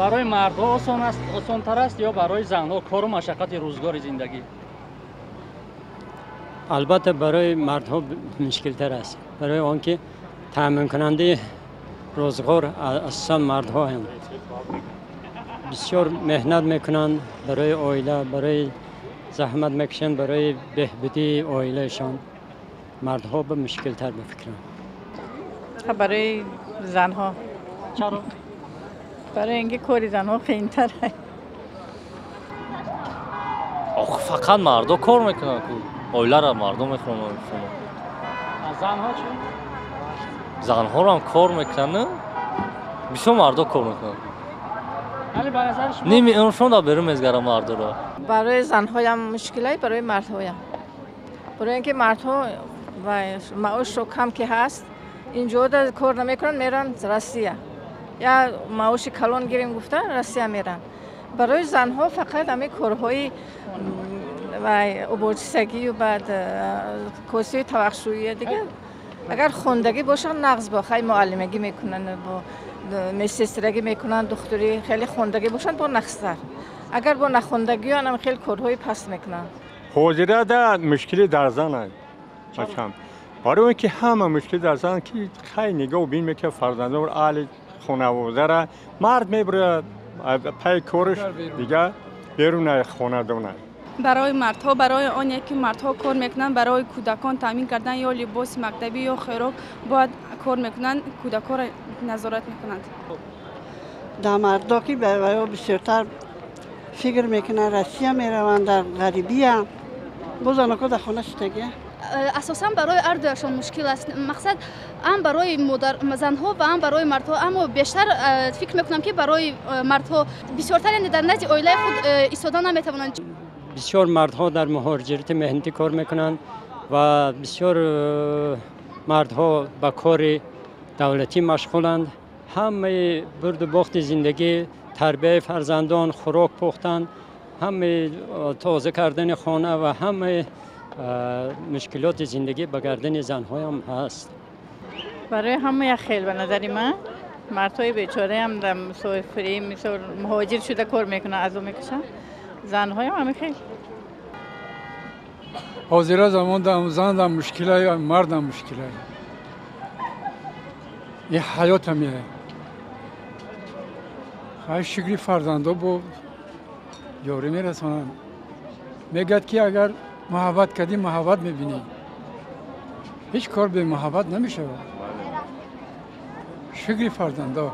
Барои мардҳо осон аст, осонтар аст ё барои занҳо кору машаққати рӯзгори зиндагӣ? Албатта, барои мардҳо мушкилтар аст, барои он ки таъминкунандаи рӯзгор асосан мардҳоянд. Бисёр меҳнат мекунанд барои оила, барои заҳмат мекашанд барои беҳбудии оилаашон. Мардҳо ба мушкилтар ба фикрам. Барои занҳо. Чаро? Барои инки кори занҳо қиинтар аст. Ох, фақат мардҳо кор мекунанд ку. Оиларо мардҳо мехӯронанд. Занҳо чӣ? Занҳоро ҳам кор мекунанд. Бисёр мардҳо кор мекунанд. Вале ба назари шумо ними умршон дар берун мезгаранд мардҳоро. Барои занҳоям мушкилай, барои мардҳоям. Барои инки мардҳо маошро кам ки ҳаст, инҷо кор намекунанд, мераванд Россия. Я маоши калон гирем гуфта Россия мераванд. Барои занҳо фақат ҳамин корҳои уборчисагию баъд косии тавақшӯия дигар. Агар хондагӣ бошанд, нағз бо хай муаллимагӣ мекунанд, бо медсестрагӣ мекунанд, духтурӣ хеле хондагӣ бошанд бо нағзтар. Агар бо нахондагиён ҳам хеле корҳои паст мекунанд. Ҳозирада мушкилӣ дар зан аст. Барои он ки ҳама мушкилӣ дар зан ки хай нигоҳ бин мекунад фарзандон, аҳли хонаводаро, мард мебурад пай кораш дигар берун аз хонадона. Барои мардҳо, барои оне ки мардҳо кор мекунанд, барои кӯдакон таъмин кардан ё либоси мактабӣ ё хӯрок бояд кор мекунанд, кӯдаконро назорат мекунанд. Дар мардҳо ки барои бисёртар фикр мекунанд, Россия мераванд, дар ғарибия, боз заноко дар хона шудагия. Асосан барои ҳардуяшон мушкил аст. Мақсад ҳам барои занҳо ва ҳам барои мардҳо, аммо бештар фикр мекунам ки барои мардҳо бисёртар, яъне дар назди оилаи худ истода наметавонанд. Бисёр мардҳо дар муҳоҷирати меҳнатӣ кор мекунанд ва бисёр мардҳо ба кори давлатӣ машғуланд. Ҳамаи бурду бохти зиндагӣ, тарбияи фарзандон, хӯрок пухтан, ҳамаи тоза кардани хона ва ҳамаи мушкилоти зиндагӣ ба гардани занҳоям ҳаст. Барои ҳама як хел ба назари ман. Мардҳои бечораам дар мусофирӣ, мисол муҳоҷир шуда кор мекунанд, азоб мекашанд. Занҳоям ҳамин хел. Ҳозира замон зан дам мушкилай, мардам мушкилай. Ин ҳаёт ҳамиае. Хай шукри фарзандо бо ёрӣ мерасонанд. Мегӯяд ки агар муҳаббат кардӣ, муҳаббат мебинӣ. Ҳеҷ кор бемуҳаббат намешавад. Шукри фарзандо.